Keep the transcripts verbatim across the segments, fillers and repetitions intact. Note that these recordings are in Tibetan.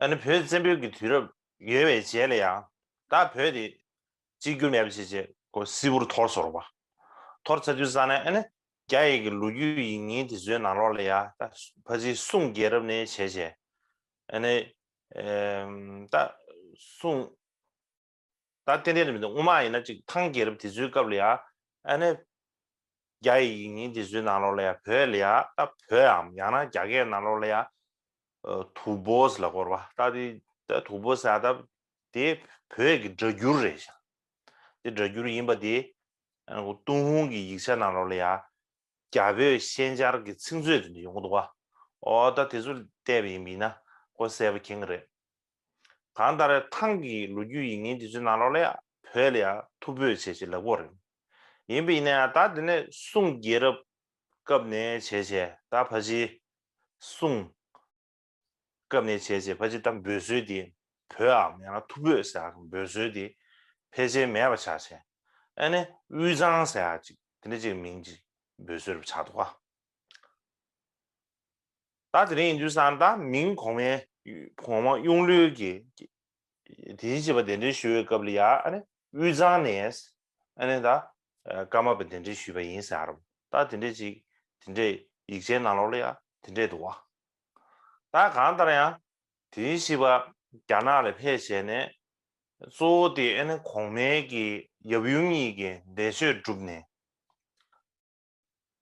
ཨ་ནི་བོད་བཙན་པོའི་གི་དུས་རབས་ཡོལ་བའི་རྗེས་ལ་ཡང་ད་བོད་དེ་གཅིག་གྱུར་མེད་པ་བྱས་བྱས་ཁོ་སིལ་བུར་འཐོར་སོང་བ། འཐོར་ཚར་དུས་ཙ་ནས་ཨ་ནི་རྒྱ་ཡི་གི་ལོ་རྒྱུས་ཡིག་རྙིང་དེ་ཚོའི་ནང་ལོགས་ལ་ཡང་ད་ཕལ་ཆེར་སུང་རྒྱལ་རབས་ནས་བྱས་བྱས་ཨ་ནི་ད་སུང་ད་ཏན་ཏན་རེད་མི་འདུག་སྔོན་མ་ཡིན་ན་ཅིག་ཐང་རྒྱལ་རབས་དེ་ཚོའི་སྐབས་ལ་ཡ་ཨ་ནི་རྒྱ་ཡི་ཡིག་རྙིང་དེ་ཚོའི་ནང་ལོགས་ལ་ཡ་བོད་ལ་ཡ་ད་བོད་འམ་ཡང་ན་རྒྱ་སྐད་ནང་ལོགས་ལ་ཡ་ཐུ་བོ་ཟེར་ལབ་ཀྱི་ཡོད་རེད་པ། ད་དེ་ད་ཐུ་བོ་ཟེར་ཡ་ད་དེ་བོད་ཀྱི་སྒྲ་སྒྱུར་རེད་ཤག་དེ་སྒྲ་སྒྱུར་ཡིན་པ་དེ་ཨ་ནི་ཏུན་ཧོང་གི་ཡིག་ཆ་ནང་ལོགས་ལ་ཡ་རྒྱ་བོད་ཤན་སྦྱར་གྱི་ཚིག་མཛོད་དེ་འདྲ་ཡོང་གི་འདུག་ག་འོ་ད་དེ་ཚོ་བལྟས་པ་ཡིན་པ་ཡིན་ན་ཁོ་གསལ་པོ་མཁྱེན་གྱི་རེད། གང་ལྟར་ཐང་གི་ལོ་རྒྱུས་ཡིག་རྙིང་དེ་ཚོའི་ནང་ལོགས་ལ་ཡ་བོད་ལ་ཡ་ཐུ་བོད་བྱས་བྱས་ལབ་ཀྱི་ཡོད་རེད། ཡིན་པ་ཡིན་ན་ཡང་ད་དེ་ནས་སུང་རྒྱལ་རབས་སྐབས་ནས་བྱས་བྱས་ད་ཕལ་ཆེར་སུང་སྐབས་ནས་བྱས་བྱས་ཕལ་ཆེར་ད་འབོད་སྲོལ་དེ་བོད་འམ་ཡང་ན་ཐུ་བོད་ཟེར་ཡག་གི་འབོད་སྲོལ་དེ་ཕལ་ཆེར་མེད་པ་ཆགས་བྱས་ཨ་ནི་དབུས་གཙང་ཟེར་ཡག་ཅིག་དེ་འདྲ་ཅིག་མིང་ཅིག་འབོད་སྲོལ་རུ་ཆགས་འདུག་ག་ད་དེ་རིང་ཡིན་དུས་ཙང་ད་མིང་གོང་མའི་གོང་མ་གཡུང་ལོའི་གི་དེ་བཞིན་གཤེགས་པ་གདན་འདྲེན་ཞུ་བའི་སྐབས་ལ་ཡ་ཨ་ནི་དབུས་གཙང་ནས་ཨ་ནི་ད་ཀརྨ་པ་གདན་འདྲེན་ཞུས་པ་ཡིན་ཟེར་རོ། ད་དེ་འདྲས་ཅིག་དེ་འདྲས་ཡིག་ཆའི་ནང་ལོགས་ལ་ཡ་དེ་འདྲས་འདུག་བ། ད་གང་ལྟར་ཡང་དེ་བཞིན་གཤེགས་པ་རྒྱ་ནག་ལ་ཕེབས་བྱས་ནས་གཙོ་བོ་དེ་ཨ་ནི་གོང་མའི་གི་ཡབ་ཡུམ་གཉིས་ཀྱི་འདས་མཆོད་བསྒྲུབས་ནས།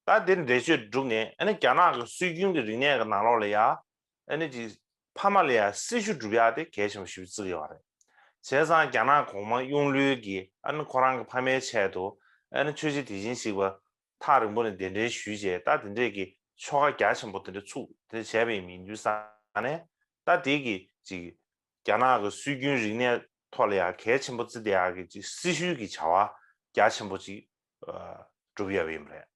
ད་དེ་འདས་མཆོད་བསྒྲུབས་ནས་ཨ་ནི་རྒྱ་ནག་གི་སྲོལ་རྒྱུན་གྱི་རིག་གནས་ཀྱི་ནང་ལོགས་ལ་ཡ་ཨ་ནི་ཅིག་ཕ་མ་ལ་ཡ་སྲི་ཞུ་སྒྲུབ་ཡ་དེ་གལ་ཆེན་པོ་ཞིག་བརྩི་གི་ཡོད་རེད། བྱས་ཙང་རྒྱ་ནག་གོང་མ་གཡུང་ལོའི་གི་ཨ་ནི་ཁོ་རང་གི་ཕ་མའི་ཆེད་དུ་ཨ་ནི་ཆོས་རྗེ་དེ་བཞིན་གཤེགས་པ་ཐག་རིང་པོ་ནས་གདན་འདྲེན་ཞུས་བྱས་ད་དེ་འདྲས་ཀྱི་ཆོ་ག་རྒྱ་ཆེན་པོ་དེ་འདྲ་ཚུགས་དེ་འདྲ་བྱས་པ་ཡིན་དུས་ཙང་ནས་ད་དེ་གི་ཅིག་རྒྱ་ནག་གི་སྲོལ་རྒྱུན་རིག་གནས་ཐོག་ལ་ཡང་གལ་ཆེན་པོ་བརྩི་བསྡད་ཡག་གི་ཅིག་སྲི་ཞུའི་གི་བྱ་བ་རྒྱ་ཆེན་པོ་ཅིག་ཨ་སྒྲུབ་ཡོད་པ་ཡིན་པ་རེད།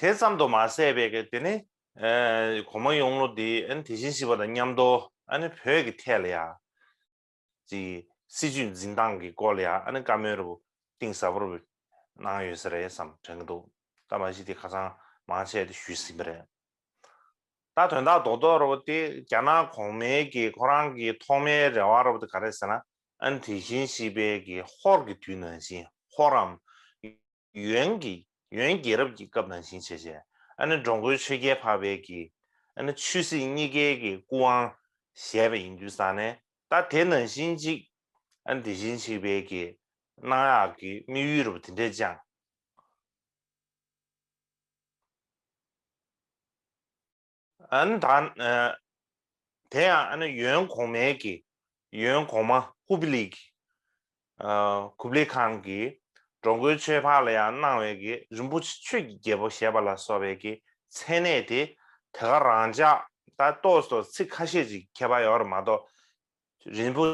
དེ་ཙམ་དུ་མ་ཟད་པའི་གི་དེ་ནི་ཨ་གོང་མ་གཡུང་ལོ་འདི་ཨ་ནི་དེ་བཞིན་གཤེགས་པ་དང་མཉམ་དུ་ཨ་ནི་བོད་ཀྱི་ཐད་ལ་ཡང་ཅིག་སྲིད་བྱུས་འཛིན་སྟངས་ཀྱི་སྐོར་ལ་ཡང་ཨ་ནི་བཀའ་མོལ་རུ་གཏིང་ཟབ་པོ་རུ་གནང་ཡོད་ས་རེད་བསམ་དྲན་གྱི་འདུག་ད་མ་གཞི་དེ་ཁ་སང་མང་ཆེ་དེ་ཞུས་ཟིན་པ་རེད། ད་དོན་དག་རྡོག་རྡོག་རུ་དེ་རྒྱ་ནག་གོང་མའི་གི་ཁོ་རང་གི་ཐོག་མའི་རེ་བ་རུ་དེ་ག་རེ་ཟེར་ན་ཨ་ནི་དེ་བཞིན་གཤེགས་པའི་གི་ཧོར་གྱི་དུས་ནང་བཞིན་ཧོར་རམ། ཡོན་གྱི་ཡོན་རྒྱལ་རབས་ཀྱི་སྐབས་ནང་བཞིན་བྱས་བྱས་ཨ་ནི་འགྲོ་མགོན་ཆོས་རྒྱལ་འཕགས་པའི་གི་ཨ་ནི་ཆོས་སྲིད་གཉིས་ཀའི་གི་སྐུ་དབང་བཞེས་པ་ཡིན་དུས་ཙང་ནས་ད་དེ་ནང་བཞིན་ཅིག་ཨ་ནི་དེ་བཞིན་གཤེགས་པའི་གི་གནང་ཡག་གི་དམིགས་ཡུལ་རུ་དེ་འདྲས་བཅངས། ཨ་ནི་ད་ཨ་དེ་ཡང་ཨ་ནི་ཡོན་གོང་མའི་གི་ཡོན་གོང་མ་ཧུ་པི་ལི་གི་ཨ་ཀུབ་ལི་ཁང་གིས་འགྲོ་མགོན་ཆོས་འཕགས་ལ་ཡང་གནང་བའི་གི་རིན་པོ་ཆེ་ཆོས་ཀྱི་རྒྱལ་པོ་ཞེས་པ་ལ་སོགས་པའི་གི་མཚན་གནས་དེ་དེ་ག་རང་འཇགས་ད་ཏོག་ཙམ་ཚིག་ཁ་ཤས་ཅིག་ཁྱད་པར་ཡོད་རེད་མ་གཏོགས། རིན་པོ་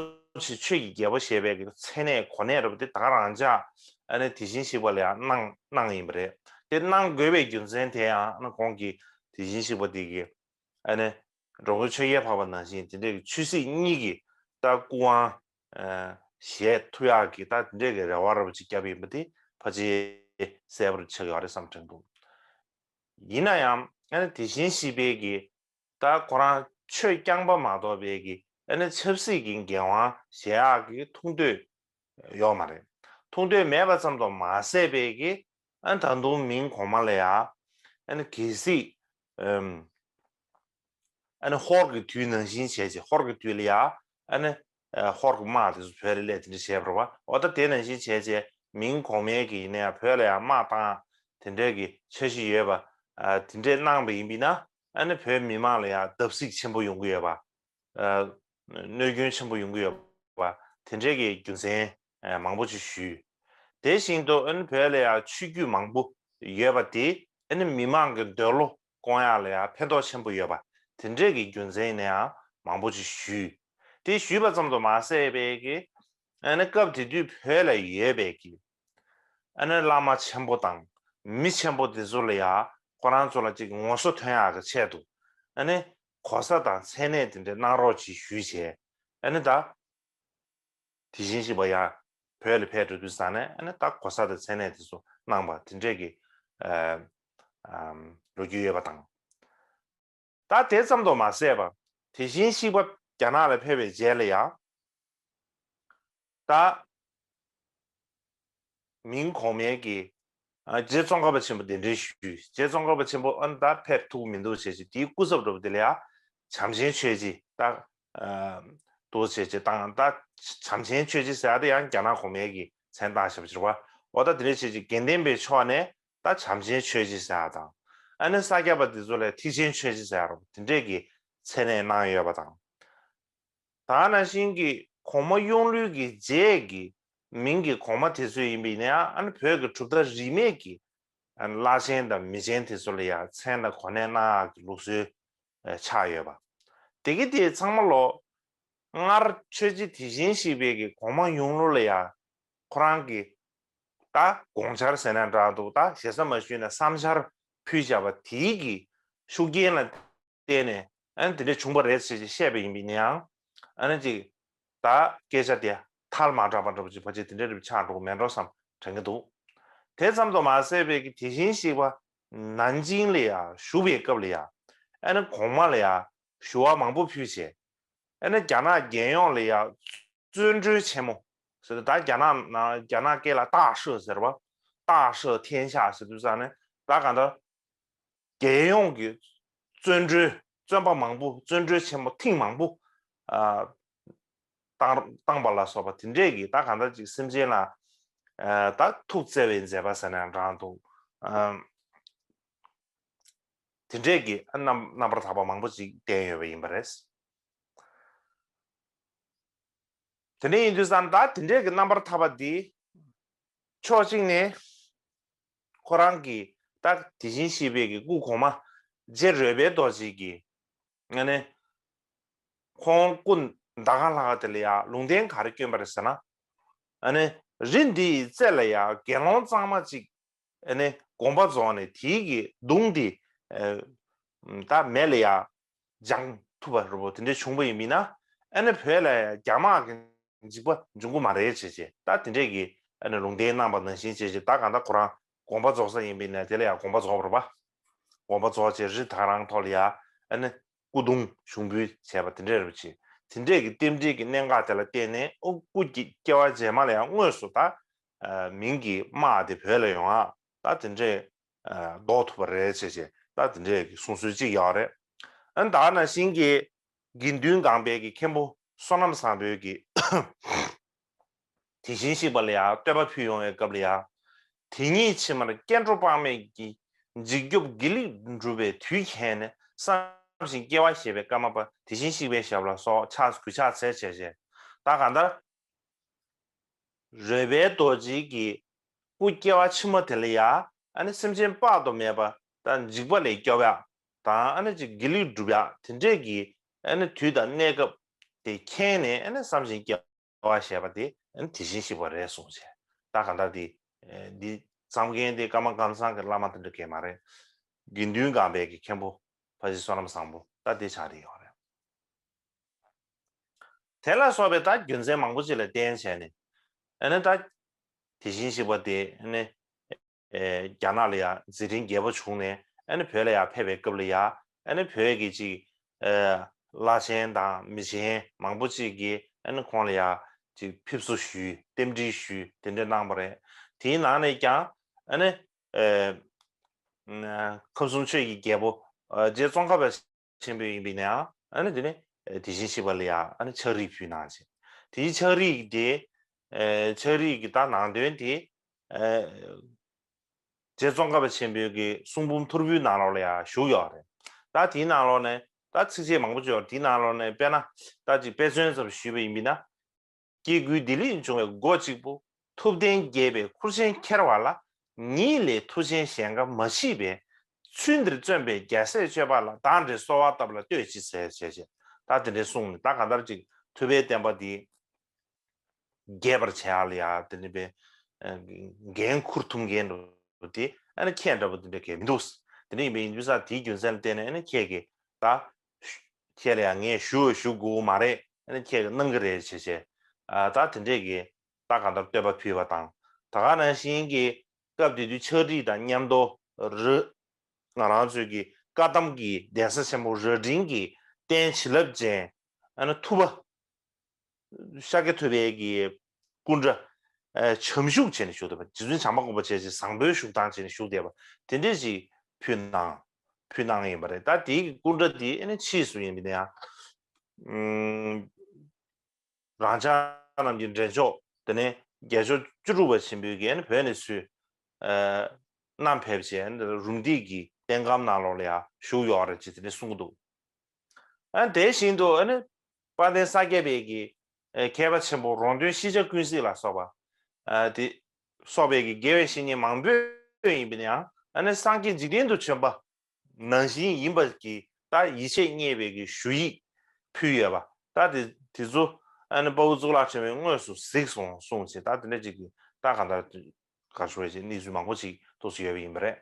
ཆེ་ཆོས་ཀྱི་རྒྱལ་པོ་ཞེས་པའི་གི་མཚན་གནས་གོ་གནས་རབ་དེ་ད་ག་རང་ཅག་ཨ་ནི་དེ་བཞིན་གཤེགས་པ་ལ་ཡང་གནང་གནང་ཡིན་པ་རེད། དེ་གནང་དགོས་པའི་རྒྱུ་མཚན་དེ་ཡང་ཨ་ནི་ཁོང་གིས་དེ་བཞིན་གཤེགས་པ་དེ་གི་ཨ་ནི་འགྲོ་མགོན་ཆོས་རྒྱལ་འཕགས་པ་ནང་བཞིན་དེ་འདྲའི་གི་ཆོས་སྲིད་གཉིས་ཀྱི་ད་སྐུ་དབང་བཞེས་ཐུབ་ཡག་གི་ད་དེ་འདྲའི་གི་རེ་བ་རབ་ཅིག་བརྒྱབ་ཡིན་པ་དེ་ཕལ་ཆེར་གསལ་པོར་ཆགས་ཡོད་རེད་བསམ་དྲན་འདུག་ཡིན་ན་ཡང་ཨ་ནི་དེ་བཞིན་གཤེགས་པའི་གི་ད་ཁོ་རང་ཆོས་རྐྱང་པ་མ་གཏོགས་པའི་གི་ཨ་ནི་ཆབ་སྲིད་ཀྱི་འགན་དབང་བཞེས་ཡག་གི་ཐུགས་འདོད་ཡོད་མ་རེད། ཐུགས་འདོད་མེད་པ་ཙམ་དུ་མ་ཟད་པའི་གི་ཨ་ནི་ད་དུང་མིང་གོང་མ་ལ་ཡ་ཨ་ནི་གལ་སྲིད་ཨམ་ཨ་ནི་ཧོར་གྱི་དུས་ནང་བཞིན་བྱས་ཚེ་ཧོར་གྱི་དུས་ལ་ཡ་ཨ་ནི་ཨ་ཧོར་གྱི་དམག་དེ་ཚོ་བོད་ལ་སླེབས་དེ་འདྲ་བྱས་པ་རེད་བ། འོ་ད་དེ་ནང་བཞིན་བྱས་ཚེ་མིང་གོང་མའི་གི་ཡིན་ན་ཡང་བོད་ལ་ཡ་དམག་བཏང་དེ་འདྲའི་གི་འཆར་གཞི་ཡོད་པ་ཨ་དེ་འདྲས་གནང་བ་ཡིན་པས་ན། ཨ་ནི་བོད་མི་མང་ལ་ཡང་བརྡབ་གསིག་ཆེན་པོ་ཡོང་གི་ཡོད་པ། ཨ་གནོད་སྐྱོན་ཆེན་པོ་ཡོང་གི་ཡོད་པ་དེ་འདྲའི་གི་རྒྱུ་མཚན་ཨ་མང་པོ་ཅིག་ཞུས། དེ་བཞིན་དུ་ཨ་ནི་བོད་ལ་ཡང་ཆོས་བརྒྱུད་མང་པོ་ཡོད་པ་དེ་ཨ་ནི་མི་མང་གི་འདོད་བློ་སྐོང་ཡག་ལ་ཡང་ཕན་ཐོགས་ཆེན་པོ་ཡོད་པ་དེ་འདྲའི་གི་རྒྱུ་མཚན་ནས་ཡང་མང་པོ་ཅིག་ཞུས། དེ་ཞུས་པ་ཙམ་དུ་མ་ཟད་པའི་གི་ཨ་ནི་སྐབས་དེ་དུས་བོད་ལ་ཡོད་པའི་གི་ཨ་ནི་བླ་མ་ཆེན་པོ་དང་མི་ཆེན་པོ་དེ་ཚོ་ལ་ཡང་ཁོ་རང་ཚོ་ལ་ཅིག་ངོ་སོ་ཐོན་ཡག་གི་ཆེད་དུ་ཨ་ནི་གོ་ས་དང་མཚན་གནས་དེ་འདྲ་གནང་རོགས་ཅིག་ཞུས་བྱས། ཨ་ནི་ད་དེ་བཞིན་གཤེགས་པ་ཡང་བོད་ལ་ཕེབས་འགྲོ་དུས་ཙང་ནས་ཨ་ནི་ད་གོ་ས་དང་མཚན་གནས་དེ་ཚོ་གནང་པ་དེ་འདྲས་ཀྱི་ཨ་ཨམ་ལོ་རྒྱུས་ཡོད་པ་དང་། ད་དེ་ཙམ་དུ་མ་ཟད་པ། དེ་བཞིན་གཤེགས་པ་རྒྱ་ནག་ལ་ཕེབས་པའི་རྗེས་ལ་ཡང་། ད་མིང་གོང་མའི་གི། ཨ། རྗེ་ཙོང་ཁ་པ་ཆེན་པོ་གདན་འདྲེན་ཞུས། རྗེ་ཙོང་ཁ་པ་ཆེན་པོ་ཨ་ནི་ད་ཕེབས་ཐུབ་མི་འདུག་བྱས་བྱས། དེའི་སྐུ་ཚབ་འདྲ་པོ་དེ་ལ་ཡང་བྱམས་ཆེན་ཆོས་རྗེ། ད་ཨ་འདུག་བྱས་བྱས་བཏང་། ད་བྱམས་ཆེན་ཆོས་རྗེ་ཟེར་ཡ་དེ་ཡང་རྒྱ་ནག་གོང་མའི་གི་མཚན་བཏགས་བཞག་པ་ཅིག་རེད་པ། འོ་ད་དེ་འདྲ་བྱས་བྱས་དགེ་ལྡན་པའི་ཕྱོགས་ནས་ད་བྱམས་ཆེན་ཆོས་རྗེ་ཟེར་ཡ་དང་། ཨ་ནི་ས་སྐྱ་པ་དེ་ཚོ་ལ་ཐེག་ཆེན་ཆོས་རྗེ་ཟེར་ཡ་རེད་པ། དེ་འདྲས་ཀྱི་མཚན་གནས་གནང་ཡོད་པ་དང་། ད་ག་ནང་བཞིན་གྱི་གོང་མ་གཡུང་ལུས་ཀྱི་རྗེས་ཀྱི་མིང་གི་གོང་མ་དེ་ཚོ་ཡིན་པ་ཡིན་ན་ཡང་། ཨ་ནི་བོད་ཀྱི་གྲུབ་མཐའ་རིས་མེད་ཀྱི་ཨ་ནི་བླ་ཆེན་དང་མི་ཆེན་དེ་ཚོ་ལ་ཡང་མཚན་དང་གོ་གནས་གནང་ཡག་གི་ལུགས་སྲོལ་ཆགས་ཡོད་པ། དེ་གི་དེ་ཚང་མ་ལོ། སྔར་ཆོས་རྗེ་དེ་བཞིན་གཤེགས་པའི་གི་གོང་མ་གཡུང་ལུས་ལ་ཡང་ཁོ་རང་གི་ད་དགོངས་འཆར་ཟེར་ན་འདྲ་འདུག་ད་ཞེ་ས་མ་ཞུས་ན་བསམ་འཆར་ཕུལ་བཞག་པ་དེའི་གི་ཤུགས་རྐྱེན་ལ་བརྟེན་ནས་ཨ་ནི་དེ་འདྲ་བྱུང་བ་རེད་ཟེར་ཅིག་བཤད་པ་ཡིན་པ་ཡིན་ན་ཡང་། ཨ་ནི་ཅིག་ད་སྐད་ཆ་དེ་ཐལ་མ་དྲགས་པ་འདྲ་པོ་ཅིག་ཕལ་ཆེར་དེ་འདྲ་རེ་ཆགས་འགྲོ་གི་མེད་འགྲོ་བསམ་དྲན་གྱི་འདུག་དེ་ཙམ་དུ་མ་ཟད་པའི་གི་དེ་བཞིན་གཤེགས་པ་ནན་ཅིང་ལ་ཡང་བཞུགས་པའི་སྐབས་ལ་ཡང་། ཨ་ནི་གོང་མ་ལ་ཡང་ཞུ་བ་མང་པོ་ཕུལ་བྱས། ཨ་ནི་རྒྱ་ནག་རྒྱལ་ཡོངས་ལ་ཡང་བཙོན་གྲོལ་ཆེན་མོ་ཟེར་ཏེ། ད་རྒྱ་ནག་ནང་རྒྱ་ནག་སྐད་ལ་大赦ཟེར་བ། 大赦天下ཟེར་དུས་ཙང་ནས་ད་གང་ལྟར་རྒྱལ་ཡོངས་ཀྱི་བཙོན་གྲོལ། བཙོན་པ་མང་པོ་བཙོན་གྲོལ་ཆེན་མོ་ཐེངས་མང་པོ་ཨ་བཏང་བཏང་པ་ལ་སོགས་པ་དེ་འདྲས་ཀྱི་ད་གང་ལྟར་ཅིག་སེམས་ཅན་ལ་ཨ་ད་ཐུགས་བརྩེ་བའི་མཛད་པ་ཟེར་ན་འདྲ་འདུག་ཨ་དེ་འདྲས་ཀྱི་རྣམ་རྣམ་པར་དག་པ་མང་པོ་ཅིག་བསྟན་ཡོད་པ་ཡིན་པ་རེད། དེ་འདྲ་ཡིན་དུས་ཙང་ད་དེ་འདྲས་ཀྱི་རྣམ་པར་དག་པ་འདི་ཕྱོགས་གཅིག་ནས་ཁོ་རང་གི་ད་དེ་བཞིན་གཤེགས་པའི་གི་སྐུ་གོང་མ་རྗེ་རོལ་པའི་རྡོ་རྗེ་གི་ཨ་ནི་ཁོང་སྐུ་ཟླ་དཀར་ལྷ་ཁང་དེ་ལ་ཡང་ལུང་བསྟན་ག་རེ་བསྐྱོན་པ་རེད་ཟེར་ན། ཨ་ནི་རི་འདིའི་རྩེ་ལ་ཡང་དགེ་སློང་གཙང་མ་གཅིག་ཨ་ནི་དགོངས་པ་རྫོགས་ནས་དེའི་གི་གདུང་འདི་ཨ་ད་མེ་ལ་ཡང་སྦྱང་ཐུབ་པ་རེད་པོ། དེ་འདྲ་བྱུང་བ་ཡིན་མིན་ན་ཨ་ནི་བོད་ལ་ཡང་རྒྱ་དམག་གི་འཇིགས་པ་འབྱུང་གི་མ་རེད་བྱས་བྱས། ད་དེ་འདྲས་ཀྱི་ཨ་ནི་ལུང་བསྟན་གནང་པ་ནང་བཞིན་བྱས་བྱས། ད་གང་ལྟར་ཁོ་རང་དགོངས་པ་རྫོགས་ས་ཡིན་པ་ཡིན་ན་དེ་ལ་ཡང་དགོངས་པ་རྫོགས་པ་རེད་པ། དགོངས་པ་རྫོགས་བྱས་རི་ད་ག་རང་ཐོག་ལ་ཡང་ཨ་ནི་སྐུ་གདུང་ཞུགས་འབུལ་བྱས་པ་དེ་འདྲས་རེད་བྱས། དེ་འདྲས་ཀྱི་རྟེན་འབྲེལ་གྱི་གནད་འགག་དེ་ལ་བརྟེན་ནས་ཨོ་སྐུ་སྐྱེ་བ་རྗེས་མ་ལ་ཡང་དངོས་སུ་ད་ཨ་མིང་གི་དམག་དེ་བོད་ལ་ཡོང་ཡ་ད་དེ་འདྲས་ཨ་ཟློག་ཐུབ་པ་རེད་བྱས་བྱས། ད་དེ་འདྲས་ཀྱི་གསུང་སྲོལ་གཅིག་ཡོད་རེད། ཨ་ནི་ད་ག་ནང་བཞིན་གྱི་དགེ་འདུན་སྒང་པའི་གི་མཁན་པོ་བསོད་ནམས་བཟང་པོའི་གི་དེ་བཞིན་གཤེགས་པ་ལ་ཡང་བསྟོད་པ་ཕུལ་ཡོང་བའི་སྐབས་ལ་ཡང་། དེ་ཉིད་ཕྱི་མར་སྐྱེ་འགྲོ་དཔག་མེད་ཀྱི། འཇིགས་སྐྱོབ་དགེ་ལེགས་སྒྲུབ་པའི་དུས་མཁྱེན་ནས། བསམ་བཞིན་སྐྱེ་བ་བཞེས་པའི་ཀརྨ་པ་དེ་བཞིན་གཤེགས་པའི་ཞབས་ལ་སོགས་ཕྱག་གུས་ཕྱག་འཚལ་བྱས་བྱས། ད་གང་ལྟར་རོལ་པའི་རྡོ་རྗེ་གི་སྐུ་སྐྱེ་བ་ཕྱི་མ་དེ་ལ་ཡང་ཨ་ནི་སེམས་ཅན་དཔག་ཏུ་མེད་པ་དང་འཇིགས་པ་ལས་སྐྱོབ་ཡག་དང་། ཨ་ནི་ཅིག་དགེ་ལེགས་སྒྲུབ་ཡག་དེ་འདྲས་ཀྱི་ཨ་ནི་དུས་དང་གནས་སྐབས་དེ་མཁྱེན་ནས་ཨ་ནི་བསམ་བཞིན་སྐྱེ་བ་བཞེས་པ་དེ་ཨ་ནི་དེ་བཞིན་གཤེགས་པ་རེད་གསུངས་བྱས། ད་གང་ལྟར་དེ་འདི་བརྩམས་མཁན་དེ་ཀརྨ་ཀམ་ཚང་གི་བླ་མ་དེ་འདྲ་གས་མ་རེད། དགེ་འདུན་སྒང་པའི་གི་མཁན་པོ་ཕ་ཤི་བསོད་ནམས་བཟང་པོ་ད་དེ་ཆགས་བསྡད་ཡོད་རེད། དེ་ལ་སོགས་པའི་ད་རྒྱུ་མཚན་མང་པོ་ཅིག་ལ་བརྟེན་བྱས་ནས། ཨ་ནི་ད་དེ་བཞིན་གཤེགས་པ་དེ་ཨ་ནི་ཨེ་རྒྱ་ནག་ལ་ཡང་མཛད་འཕྲིན་རྒྱས་པོ་བྱུང་ནས་ཨ་ནི་བོད་ལ་ཡང་ཕེབས་པའི་སྐབས་ལ་ཡང་། ཨ་ནི་བོད་ཀྱི་ཅིག་ཨེ་བླ་ཆེན་དང་མི་ཆེན་མང་པོ་ཅིག་གིས་ཨ་ནི་ཁོང་ལ་ཡང་ཅིག་ཕེབས་བསུ་ཞུས། རྟེན་འབྲེལ་ཞུས། དེ་འདྲ་གནང་བ་རེད། དེའི་ནང་ནས་ཀྱང་ཨ་ནི་ཨེ་ཁམས་གསུམ་ཆོས་ཀྱི་རྒྱལ་པོ་ཨེ་རྗེ་ཙོང་ཁ་པ་ཆེན་པོ་ཡིན་པ་ཡིན་ན་ཡང་། ཨ་ནི་དེ་ནས་དེ་བཞིན་གཤེགས་པ་ལ་ཡང་ཨ་ནི་ཕྱག་བྲིས་ཕུལ་གནང་བྱས། དེའི་ཕྱག་བྲིས་དེ་ཨེ་ཕྱག་བྲིས་ཀྱི་ད་ནང་དོན་དེ་ཨེ་རྗེ་ཙོང་ཁ་པ་ཆེན་པོའི་གི་གསུང་འབུམ་ཐོར་བུའི་ནང་ལོགས་ལ་ཡང་བཞུགས་ཡོད་རེད། ད་དེའི་ནང་ལོགས་ནས་ད་ཚིགས་བཅད་མང་པོ་ཅིག་ཡོད་རེད། དེའི་ནང་ལོགས་ནས་དཔེར་ན་ད་ཅིག་དཔེ་མཚོན་ཙམ་ཞུས་པ་ཡིན་པ་ཡིན་ན། སྐྱེ་དགུའི་བདེ་ལེགས་འབྱུང་བའི་སྒོ་གཅིག་པུ། ཐུབ་བསྟན་རྒྱས་པའི་ཁུར་ཆེན་ཁྱེར་བ་ལ། ཉིད་ལས་མཐུ་ཆེན་གཞན་འགའ་མ་མཆིས་པས། ཚུལ་འདིར་བརྩོན་པའི་རྒྱལ་སྲས་སྤྱོད་པ་ལ། བདག་འདྲའི་གསོལ་བ་བཏབ་ལ་བསྟོད་ཅིག་ཟེར་བྱས་བྱས། ད་དེ་འདྲའི་གསུངས་ནས། ད་གང་ལྟར་ཅིག་ཐུབ་པའི་བསྟན་པ་འདི་རྒྱས་པར་བྱེད་ཡག་ལ་ཡང་དེ་འདྲ་བའི་འགན་འཁུར་ཐུབ་མཁན་འདྲ་བོ་དེ་ཨ་ནི་ཁྱེད་འདྲ་བོ་དེ་འདྲ་གལ་མི་འདུག་དེ་འདྲ་ཡིན་པའི་ཡིན་དུས་ཙང་དེའི་རྒྱུ་མཚན་ལ་བརྟེན་ནས་ཨ་ནི་ཁྱེད་ཀྱིས་ད་ཁྱེད་ལ་ཡང་ངས་ཞུ་ཞུ་དགོས་མ་རེད། ཨ་ནི་ཁྱེད་ཀྱིས་གནང་གི་རེད་བྱས་བྱས། ཨ་ད་དེ་འདྲས་ཀྱི་ད་གང་ལྟར་བསྟོད་པ་ཕུལ་བ་དང་། ད་ག་ནང་བཞིན་གྱི་སྐབས་དེ་དུས་ཕྱག་བྲིས་དང་མཉམ་དུ་རི་ང་རང་ཚོའི་གི་བཀའ་གདམས་ཀྱི་གདན་ས་ཆེན་པོ་རྭ་སྒྲེང་གི་ རྟེན་བྱིན་རླབས་ཅན་ཨ་ནི་ཐུབ་པ། ཤཱཀྱ་ཐུབ་པའི་གི་སྐུ་འདྲ། ཨ་བྱམས་བཞུགས་བྱས་ནས་བཞུགས་བསྡད་པ། རྗེ་བཙུན་བྱམས་པ་མགོན་པོ་བྱས་ཅིག་བཟང་པོའི་བཞུགས་སྟངས་བྱས་ནས་བཞུགས་བསྡད་པ་དེ་འདྲས་ཅིག་ཕུལ་གནང་། ཕུལ་གནང་ཡིན་པ་རེད། ད་དེའི་གི་སྐུ་འདྲ་དེ་ཨ་ནི་ཕྱིས་སུ་ཡིན་པ་ཡིན་ན་ཡང་། ཨུམ། རང་ཅག་རྣམས་ཀྱི་འདྲེན་མཆོག་དེ་ནས་རྒྱལ་མཆོག་བཅུ་དྲུག་པ་ཆེན་པོའི་གི་ཨ་ནི་བོད་ནས་ཚུར་ཨ་བསྣམས་ཕེབས་བྱས་ཨ་ནི་རུམ་བཏེག་གི་རྟེན་སྒམ་ནང་ལོགས་ལ་ཡང་བཞུགས་ཡོད་རེད་ཅེས་དེ་ནས་གསུང་གི་འདུག་ཨ་ནི་དེ་བཞིན་དུ་ཨ་ནི་དཔལ་ལྡན་ས་སྐྱ་པའི་གི་ཨ་མཁས་པ་ཆེན་པོ་རོང་སྟོན་ཤེས་བྱ་ཀུན་གཟིགས་ལ་སོགས་པ་ཨ་དེ་སོགས་པའི་གི་དགེ་བའི་བཤེས་གཉེན་མང་པོ་ཡིན་པ་ཡིན་ན་ཡང་ཨ་ནི་སངས་རྒྱས་འཇིག་རྟེན་དུ་བྱོན་པ་ནང་བཞིན་ཡིན་པ་གི་ད་ཡིད་ཆེས་རྙེད་པའི་གི་ཞུ་ཡིག་ཕུལ་ཡོད་པ། ད་དེ་དེ་ཚོ་ཨ་ནི་དཔའ་བོ་གཙུག་ལག་ཕྲེང་བས་དངོས་སུ་གཟིགས་སོང་གསུངས་བྱས། ད་དེ་འདྲ་ཅིག་གི་ད་གང་ལྟར་ག་རེ་ཞུ་དགོས་ཀྱི་གནས་ཚུལ་མང་པོ་ཅིག་ཏོག་ཙམ་ཡོད་པ་ཡིན་པ་རེད།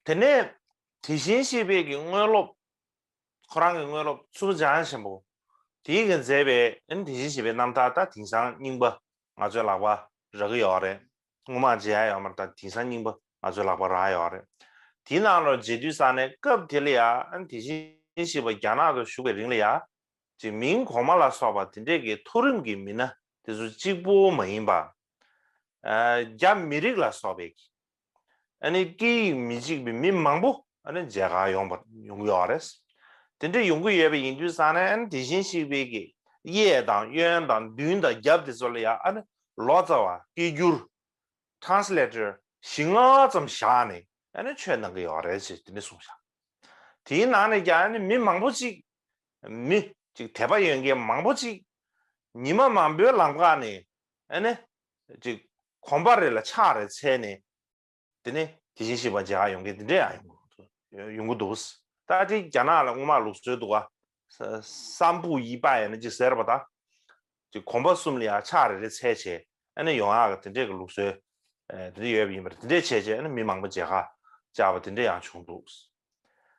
དེ་ནས་དེ་བཞིན་གཤེགས་པའི་གི་དངོས་སློབ། ཁོ་རང་གི་དངོས་སློབ་མཚུར་ཕུ་འཇམ་དབྱངས་ཆེན་པོ་དེའི་གི་མཛད་པའི་ཨ་ནི་དེ་བཞིན་གཤེགས་པའི་རྣམ་ཐར། ད་དེང་སང་རྙིང་པ་ང་ཚོའི་ལག་པར་རག་གི་ཡོད་རེད། སྔོན་མ་མཇལ་ཡ་ཡོད་མ་རེད། ད་དེང་སང་རྙིང་པ་ང་ཚོའི་ལག་པར་རག་ཡོད་རེད། དེའི་ནང་ལ་མཇལ་དུས་ཙ་ནས་སྐབས་དེ་ལ་ཡ་ཨ་ནི་དེ་བཞིན་གཤེགས་པ་རྒྱ་ནག་ཏུ་བཞུགས་པའི་རིང་ལ་ཡ་ཅིག་མིང་གོང་མ་ལ་སོགས་པ་དེ་འདྲས་ཀྱི་མཐོ་རིམ་གྱི་མི་སྣ་དེ་ཚོ་གཅིག་པོ་མ་ཡིན་པ། ཨ་རྒྱ་མི་རིགས་ལ་སོགས་པའི་གི་ཨ་ནི་སྐད་ཡིག་མི་གཅིག་པའི་མི་མང་པོ་ཨ་ནི་མཇལ་ཁ་ཡོང་པ་ཡོང་གི་ཡོད་རེད། དེ་འདྲ་ཡོང་གི་ཡོད་པ་ཡིན་དུས་ཙང་ནས་ཨ་ནི་དེ་བཞིན་གཤེགས་པའི་གི་གཡས་དང་གཡོན་དང་མདུན་དང་རྒྱབ་དེ་ཚོ་ལ་ཡང་ཨ་ནི་ལོ་ཙཱ་བ་སྐད་སྒྱུར་ཊ་རན་སི་ལེ་ཊར་བཞི་ལྔ་ཙམ་བཞག་ནས་ཨ་ནི་ཆོས་གནང་གི་ཡོད་རེད་ཅེས་དེ་འདྲ་གསུངས་བཞག་དེའི་ནང་ནས་ཀྱང་ཨ་ནི་མི་མང་པོ་ཅིག་མི་ཅིག་དད་པ་ཡོད་མཁན་མང་པོ་ཅིག་ཉི་མ་མང་པོའི་ལམ་ཁ་ནས་ཨ་ནི་ཅིག་གོམ་པ་རེ་ལ་ཕྱག་རེ་འཚལ་ནས། དེ་ནས་དེ་བཞིན་གཤེགས་པ་མཇལ་ཁ་ཡོང་མཁན་དེ་འདྲས་ཡང་ཡོང་གི་འདུག་ཡོང་གི་འདུག་ད་དེ་རྒྱ་ནག་ལ་སྔོན་མ་ལུགས་སྲོལ་འདུག་ག་སམ་བྷོ་ཊ་ཡིན་ན་ཅིག་ཟེར་བ་དང་། ཅིག་གོམ་པ་གསུམ་ལ་ཡང་ཕྱག་རེ་རེ་འཚལ་བྱས་ཨ་ནི་ཡོང་ཡག་གི་དེ་འདྲས་ཀྱི་ལུགས་སྲོལ་ཨ་དེ་འདྲས་ཡོད་པ་ཡིན་པ་རེད། དེ་འདྲས་བྱས་བྱས་ཨ་ནི་མི་མང་པོ་མཇལ་ཁ་བཅར་བ་དེ་འདྲས་ཡང་བྱུང་འདུག་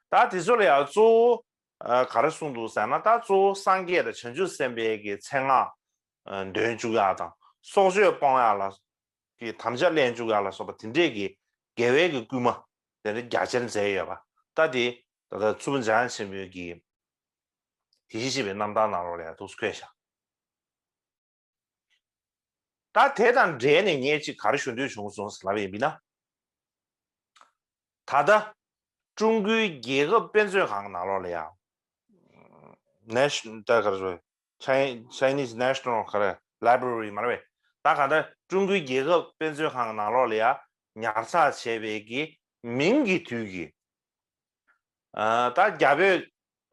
ད་དེ་ཚོ་ལ་ཡང་གཙོ་བོ་ཨ་ག་རེ་གསུངས་འདུག་ཟེར་ན། ད་གཙོ་བོ་སངས་རྒྱས་དང་བྱང་ཆུབ་སེམས་དཔའི་གི་མཚན་སྔགས་ཨ་འདོན་བཅུག་ཡག་དང་སྲོག་གཅོད་སྤོང་ཡག་ལ། གི་དམ་བཅའ་ལེན་བཅུག་ཡག་ལ་སོགས་པ་དེ་འདྲས་ཀྱི་དགེ་བའི་གི་བསྐུལ་མ་དེ་འདྲ་རྒྱ་ཆེར་མཛད་ཡོད་པ། ད་དེ་ད་ལྟ་མཚུར་ཕུ་འཇམ་དབྱངས་ཆེན་པོའི་གི་དེ་བཞིན་གཤེགས་པའི་རྣམ་ཐར་ནང་ལོགས་ལ་ཡང་ཐུགས་སུ་འཁོད་བཞག་ད་དེ་དང་འབྲེལ་ནས་ངས་ཅིག་ག་རེ་ཞུ་འདོད་བྱུང་སོང་ཟེར་ལབ་ཡིན་པ་ཡིན་ན། ད་ལྟ་ཀྲུང་གོའི་རྒྱལ་ཁབ་དཔེ་མཛོད་ཁང་གི་ནང་ལོགས་ལ་ཡང་Nation- ད་ག་རེ་ཟེར། Chi- Chinese National ག་རེ་Library མ་རེད་པས། ད་ག་ད་ཀྲུང་གོའི་རྒྱལ་ཁབ་དཔེ་མཛོད་ཁང་གི་ནང་ལོགས་ལ་ཡང་ཉར་ཚགས་བྱས་པའི་གི་མིང་གི་དུས་ཀྱི་ཨ་ད་རྒྱ་བོད་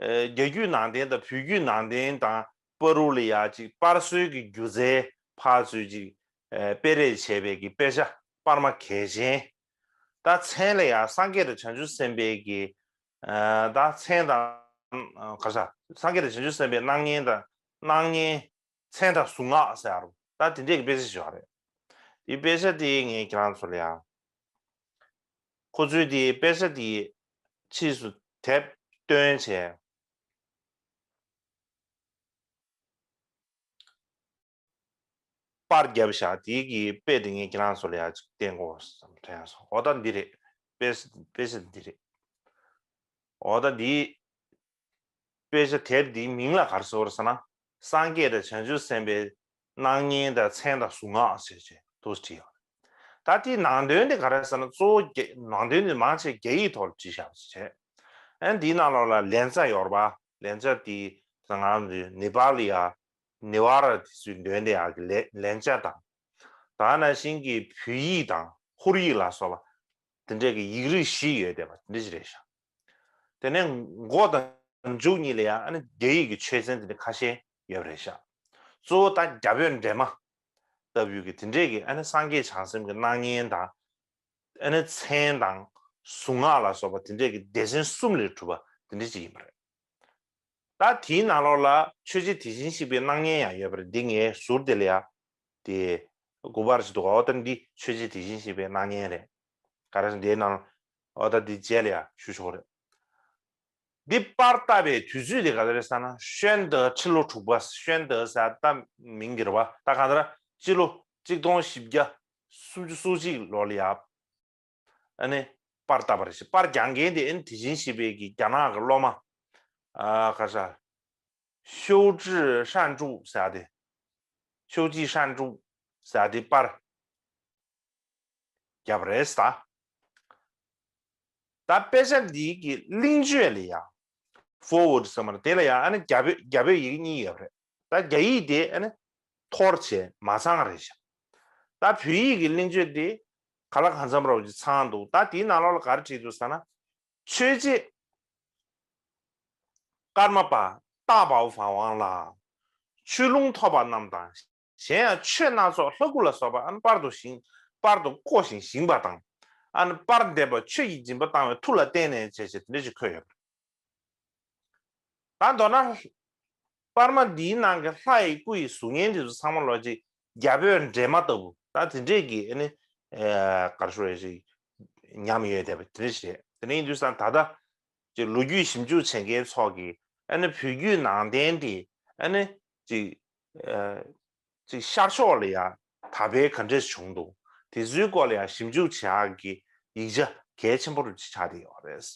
ཨ་རྒྱ་བརྒྱུད་ནང་བསྟན་དང་བོད་བརྒྱུད་ནང་བསྟན་དང་བར་དུ་ལ་ཡང་ཅིག་པར་སྲོལ་གྱི་སྒྱུ་རྩལ་ཕར་ཚུར་ཅིག་ཨ་སྤེལ་རེས་བྱས་པའི་གི་དཔེ་ཆ་པར་མ་གལ་ཆེན། ད་མཚན་ལ་ཡང་སངས་རྒྱས་དང་བྱང་ཆུབ་སེམས་དཔའི་གི་ཨ་ད་མཚན་དང་ཨ་ག་རེ་ཟེར། སངས་རྒྱས་དང་བྱང་ཆུབ་སེམས་དཔའི་སྣང་བརྙན་དང་སྣང་བརྙན། མཚན་དང་གཟུངས་སྔགས་ཟེར་ཡ་རུ་ད་དེ་འདྲས་ཀྱི་དཔེ་ཆ་ཞིག་ཡོད་རེད། དེ་དཔེ་ཆ་དེ་ངས་ཁྱེད་རང་ཚོ་ལ་ཡང་ཁོ་ཚོའི་དེ་དཔེ་ཆ་དེ་ཕྱིས་སུ་དེབ་བཏོན་བྱས། པར་བརྒྱབ་བཞག་དེའི་གི་དཔེ་དེ་ངས་ཁྱེད་རང་ཚོ་ལ་ཡང་ཅིག་བསྟན་དགོས་བསམ་དྲན་སོང་། འོ་ད་འདི་རེད། དཔེ་དཔེ་ཆ་འདི་རེད། འོ་ད་འདི་དཔེ་ཆ་དེབ་འདིའི་མིང་ལ་ག་རེ་ཟེར་བ་རེད་ཟེར་ན། སངས་རྒྱས་དང་བྱང་ཆུབ་སེམས་དཔའི་སྣང་བརྙན་དང་མཚན་དང་གཟུངས་སྔགས་ཟེར་བྱས་འདུག་བྲིས་ཡོད་རེད། ད་དེའི་ནང་དོན་དེ་ག་རེ་ཟེར་ན། གཙོ་བོ་རྒྱ- ནང་དོན་དེ་མང་ཆེ་རྒྱ་ཡིག་ཐོག་ལ་བྲིས་བཞག་པ་ཞིག་བྱས། ཨ་ནི་འདིའི་ནང་ལོགས་ལ་ལན་ཚ་ཡོད་རེད་པ། ལན་ཚ་དེ་ང་རང་ཚོའི་ནེ་པཱལ་ལ་ཡ་ནེ་ཝ་ར་དེ་ཚོས་འདོན་བསྡད་ཡག་གི་ལན- ལན་ཆ་དང་། ད་ནང་བཞིན་གྱི་བོད་ཡིག་དང་ཧོར་ཡིག་ལ་སོགས་པ་དེ་འདྲས་ཀྱི་ཡིག་རིགས་བཞི་ཡོད་བསྡད་པ་དེ་འདྲ་ཞིག་རེད་ཤག་དེ་ནས་མགོ་དང་མཇུག་གཉིས་ལ་ཡང་ཨ་ནི་རྒྱ་ཡིག་གི་ཆོས་ཚན་དེ་འདྲ་ཁ་ཤས་ཡོད་པ་རེད་ཤག་གཙོ་བོ་ད་རྒྱ་བོད་འདྲེས་མ་ལྟ་བུའི་གི་དེ་འདྲས་ཀྱི་ཨ་ནི་སངས་རྒྱས་བྱང་སེམས་ཀྱི་སྣང་བརྙན་དང་། ཨ་ནི་མཚན་དང་གཟུངས་སྔགས་ལ་སོགས་པ་དེ་འདྲས་ཀྱི་སྡེ་ཚན་གསུམ་ལས་གྲུབ་པ་དེ་འདྲས་ཅིག་ཡིན་པ་རེད། ད་དེའི་ནང་ལོགས་ལ་ཆོས་རྗེ་དེ་བཞིན་གཤེགས་པའི་སྣང་བརྙན་ཡང་ཡོད་པ་རེད། འདི་ངའི་ཟུར་དེ་ལ་ཡ་དེ་དགུ་པར་ཅིག་འདུག་འོ་ད་འདི་ཆོས་རྗེ་དེ་བཞིན་གཤེགས་པའི་སྣང་བརྙན་རེད། ག་རེ་ཟེར་འདིའི་ནང་འོ་ད་འདི་རྗེས་ལ་ཡ་ཞུ་ཆོག་རེད། འདི་པར་བཏབ་པའི་དུས་ཚོད་དེ་ག་རེ་རེད་ཟེར་ན། ཧོན་ཏེ་ཁྲི་ལོ་དྲུག་པ། ཧོན་ཏེ་ཟེར་ད་མིང་གི་རེད་པ། ད་གང་ལྟར་སྤྱི་ལོ་གཅིག་སྟོང་བཞི་བརྒྱ་སུམ་ཅུ་སོ་གཅིག་ལོ་ལ་ཡ། ཨ་ནི་ པར་བཏབ་པ་རེད་ཤག་པར་རྒྱག་མཁན་དེ་ཨ་ནི་དེ་བཞིན་གཤིས་པའི་གི་རྒྱ་ནག་གི་སློབ་མ། ཨ་ག་ས། ཤོའོ་ཅི་ཧྲན་ཀྲུའུ་ཟེར་ཡ་དེ། ཤོའོ་ཅི་ཧྲན་ཀྲུའུ་ཟེར་ཡ་དེ་པར་བརྒྱབ་པ་རེད་ཟེར། ད་དཔེ་ཆ་འདིའི་གི་གླེང་བརྗོད་ལ་ཡ། ཕོར་ཝར་ཌི་ཟེར་མ་རེད། དེ་ལ་ཡ་ཨ་ནི་རྒྱ་བོད་རྒྱ་བོད་ཡི་གེ་གཉིས་ཡོད་པ་རེད། ད་རྒྱ་ཡིག་དེ་ཨ་ནི་འཐོར་བྱས་མ་ཚང་རེད་ཤག་ད་བོད་ཡིག་གི་གླེང་བརྗོད་དེ་ག་ལ་གང་འཚམ་རོགས་ཀྱི་ཚང་འདུག་ད་དེའི་ནང་ལོགས་ལ་ག་རེ་བྲིས་འདུག་ཟེར་ན། ཆོས་རྗེ་ཀརྨ་པ་ཏཱ་བའོ་བྷ་ཝང་ལ། ཆོས་ལུང་ཐོབ་པ་རྣམས་དང་། གཞན་ཡང་ཆོས་སྣ་ཚོགས་ལྷ་སྐུ་ལ་སོགས་པ་ཨ་ནི་པར་དུ་བཞེངས། པར་དུ་བརྐོས་ཤིང་བཞེངས་པ་དང་། ཨ་ནི་པར་འདེབས་པ་ཆོས་ཀྱི་སྦྱིན་པ་བཏང་བའི་མཐུ་ལ་བརྟེན་ནས་བྱས་བྱས་དེ་འདྲ་ཞིག་འཁོད་ཡོད། ད་མདོར་ན། པར་མ་འདིའི་ནང་གི་ལྷ་ཡི་སྐུ་ཡི་གཟུགས་བརྙན་དེ་ཚོ་ཚང་མ་ལོག་ཅིག་རྒྱ་བོད་འདྲེས་མ་ལྟ་བུ་ད་དེ་འདྲས་ཀྱི་ཨ་ནི། ག་རེ་ཞུ་དགོས་རེད། ཉམས་ཡོད་བསྡད་པ་དེ་འདྲ་ཞིག་རེད། དེ་འདྲ་ཡིན་དུས་ཙང་ད་ལྟ་ཅིག་ལོ་རྒྱུས་ཞིབ་འཇུག་བྱེད་མཁན་ཚོ་གིས་ཨ་ནི་བོད་བརྒྱུད་ནང་བསྟན་དེ་ཨ་ནི་ཅིག་ཅིག་ཤར་ཕྱོགས་ལ་ཡང་དར་འཕེལ་ག་འདྲས་བྱུང་འདུག་དེ་ཚོའི་སྐོར་ལ་ཡང་ཞིབ་འཇུག་བྱེད་ཡག་གི་ཡིག་ཆ་གལ་ཆེན་པོ་རུ་ཆགས་བསྡད་ཡོད་རེད།